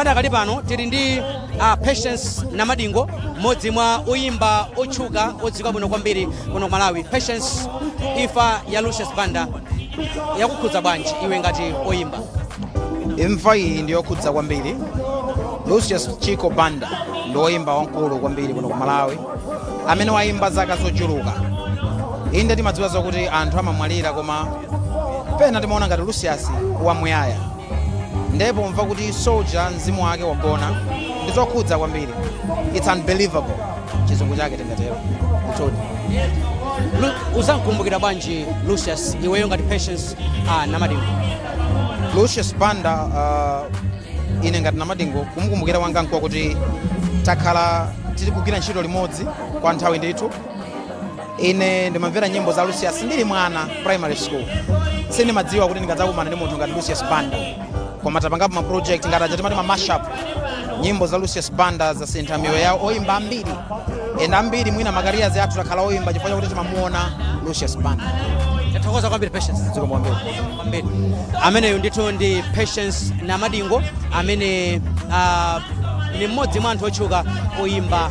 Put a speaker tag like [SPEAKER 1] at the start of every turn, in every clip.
[SPEAKER 1] Padakali pano tili ndi Patience Namadingo, mmodzi mwa oyimba otchuka odziwika bwino kwambiri kuno ku Malawi. Patience, imfa ya Lucius Banda yakukhudza bwanji iwe ngati oyimba?
[SPEAKER 2] Imfa iyi ndiyokhudza kwambiri. Lucius Chiko Banda ndi woyimba wamkulu kwambiri kuno ku Malawi amene wayimba zaka zochuluka. Inde, timadziwa zokuti anthu amamwalira, koma pena timaona ngati Lucius wamuyaya. Ndipo mva kuti soldier mzimu wake wagona, ndizokhudza kwambiri. It's unbelievable, chizungu chake tingatero kutodi.
[SPEAKER 1] Uzamkumbukira bwanji Lucius iweyo ngati Patience Namadingo?
[SPEAKER 2] Lucius Banda, ine ngati Namadingo, kumukumbukira wanga nkuwa kuti takhala tili kugwira ntchito limodzi kwa nthawi ndithu. Ine ndimamvera nyimbo za Lucius ndili mwana, primary school. Sindimadziwa kuti ndingadzakumana ndi munthu ngati Lucius Banda, koma tapangapo ma project ngati aja timati ma mashup. Nyimbo za Lucius Banda zasintha miyoyo yawo oyimba ambiri, and ambiri mwina ma careers athu takhala oyimba chifukwa chakuti timamuona Lucius Banda.
[SPEAKER 1] Tathokoza kwambiri, Patience.
[SPEAKER 2] Zikomo kwambiri.
[SPEAKER 1] Kwambiri. Ameneyu ndithu ndi Patience Namadingo amene ni mmodzi mwa anthu otchuka oyimba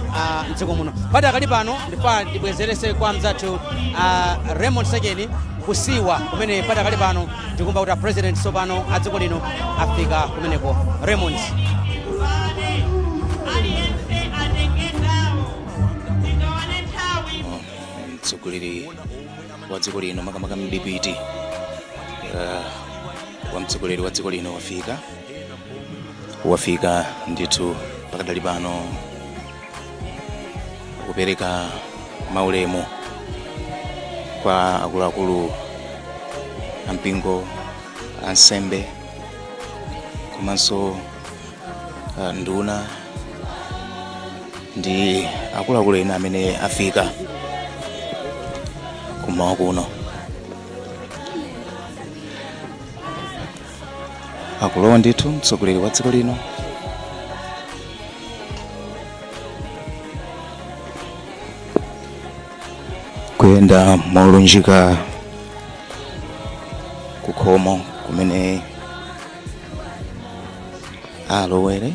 [SPEAKER 1] mdziko muno. Padakali pano ndifa ndibwezerese kwa mzathu Raymond Sekeni kusiwa kumene padakali pano tikumva kuti a president tsopano a dziko lino afika kumeneko. Raymond.
[SPEAKER 3] Aliyense atenge gawo, tigawane nthawi.
[SPEAKER 4] Mtsogoleri wa dziko lino, makamaka mdipiti wa mtsogoleri wa dziko lino wafika ndithu. Pakadali pano kupereka maulemu kwa akuluakulu ampingo, ansembe komanso nduna ndi akuluakulu ena amene afika kumawa kuno. Akulowa ndithu mtsogoleri wa dziko lino kuyenda molunjika kukhomo kumene alowere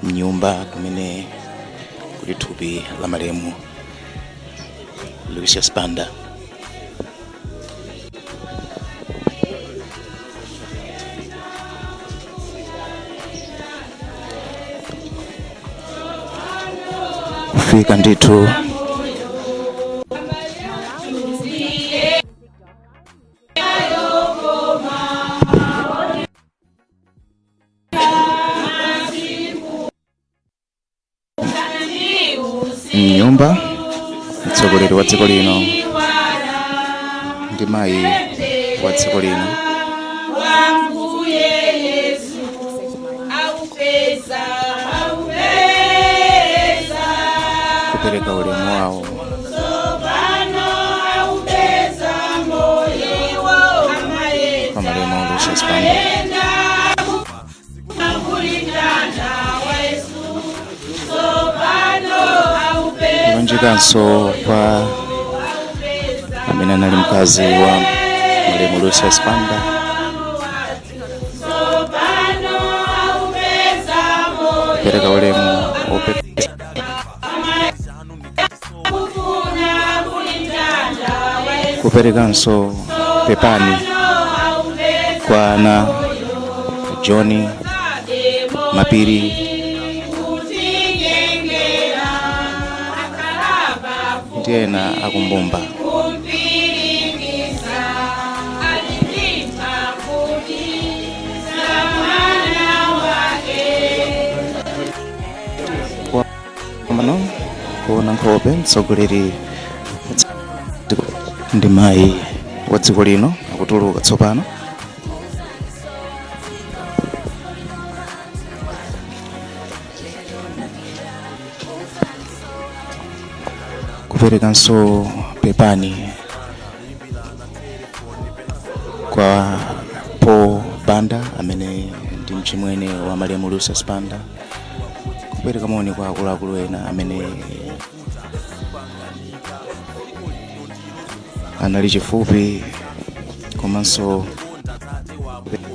[SPEAKER 4] mnyumba kumene kuli thupi la malemu Lucius Banda. Kufika ndithu mnyumba, mtsogoleri wa dziko lino ndi mayi wa dziko lino
[SPEAKER 3] Wambuye Yesu aupeza, aupeza.
[SPEAKER 4] Kupereka ulemu wawo
[SPEAKER 3] Tsopano aupeza moyo amayenda
[SPEAKER 4] kwa malemu Lucius Banda.
[SPEAKER 3] Amayenda kulindana wa Yesu tsopano aupeza.
[SPEAKER 4] Kulunjikanso kwa amene anali mkazi wa malemu Lucius Banda.
[SPEAKER 3] Tsopano aupeza moyo.
[SPEAKER 4] Kupereka ulemu wopepesa.
[SPEAKER 3] Kufuna kulindana wa Yesu.
[SPEAKER 4] Kuperekanso pepani kwa ana John Mapiri
[SPEAKER 3] Kutinyengera akalaba
[SPEAKER 4] ndi ena akumbumba.
[SPEAKER 3] Kumpirikisa alipita kuti za mwana wake.
[SPEAKER 4] Mano kuona nkhope mtsogoleri ndi mayi wa dziko lino akutuluka tsopano. Kuperekanso pepani kwa Paul Banda amene ndi mchimwene wa malemu Lucius Banda, kupereka moni kwa akuluakulu ena amene anali chifupi komanso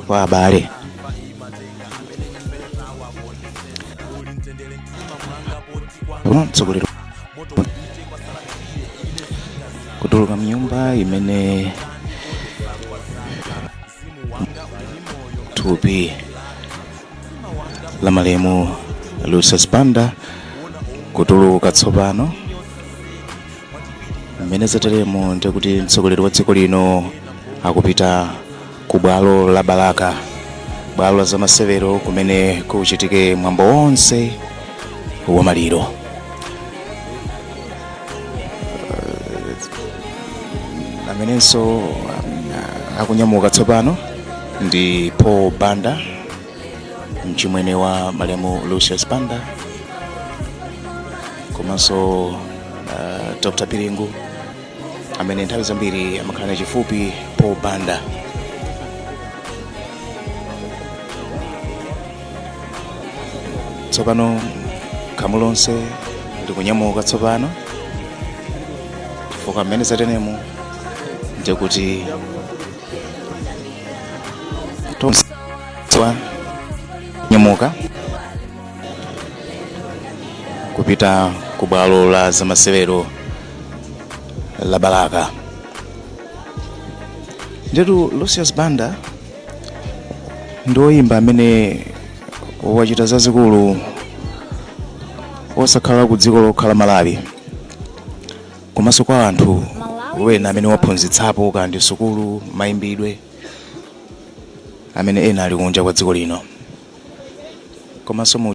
[SPEAKER 4] Kwa abale mtsogoleri kutuluka mnyumba imene thupi la malemu Lucius Banda kutuluka tsopano. Mmene zateremo ndikuti mtsogoleri wa dziko lino akupita ku bwalo la Balaka, bwalo la zamasewero, kumene kuchitike mwambo wonse wa maliro. Amenenso akunyamuka tsopano ndi Paul Banda, mchimwene wa malemu Lucius Banda, komanso Dr. Piringu, amene nthawi zambiri amakhala chifupi Paul Banda. Tsopano khamu lonse likunyamuka tsopano, chifukwa mmene zatenemu ndikuti tonse nyamuka kupita ku bwalo la zamasewero la Balaka. Ndetu Lucius Banda ndi woyimba amene wachita zazikulu, osakhala ku dziko lokhala Malawi, komanso kwa anthu wena amene waphunzitsapo kandi sukulu mayimbidwe, amene ena ali kunja kwa dziko lino, komanso mu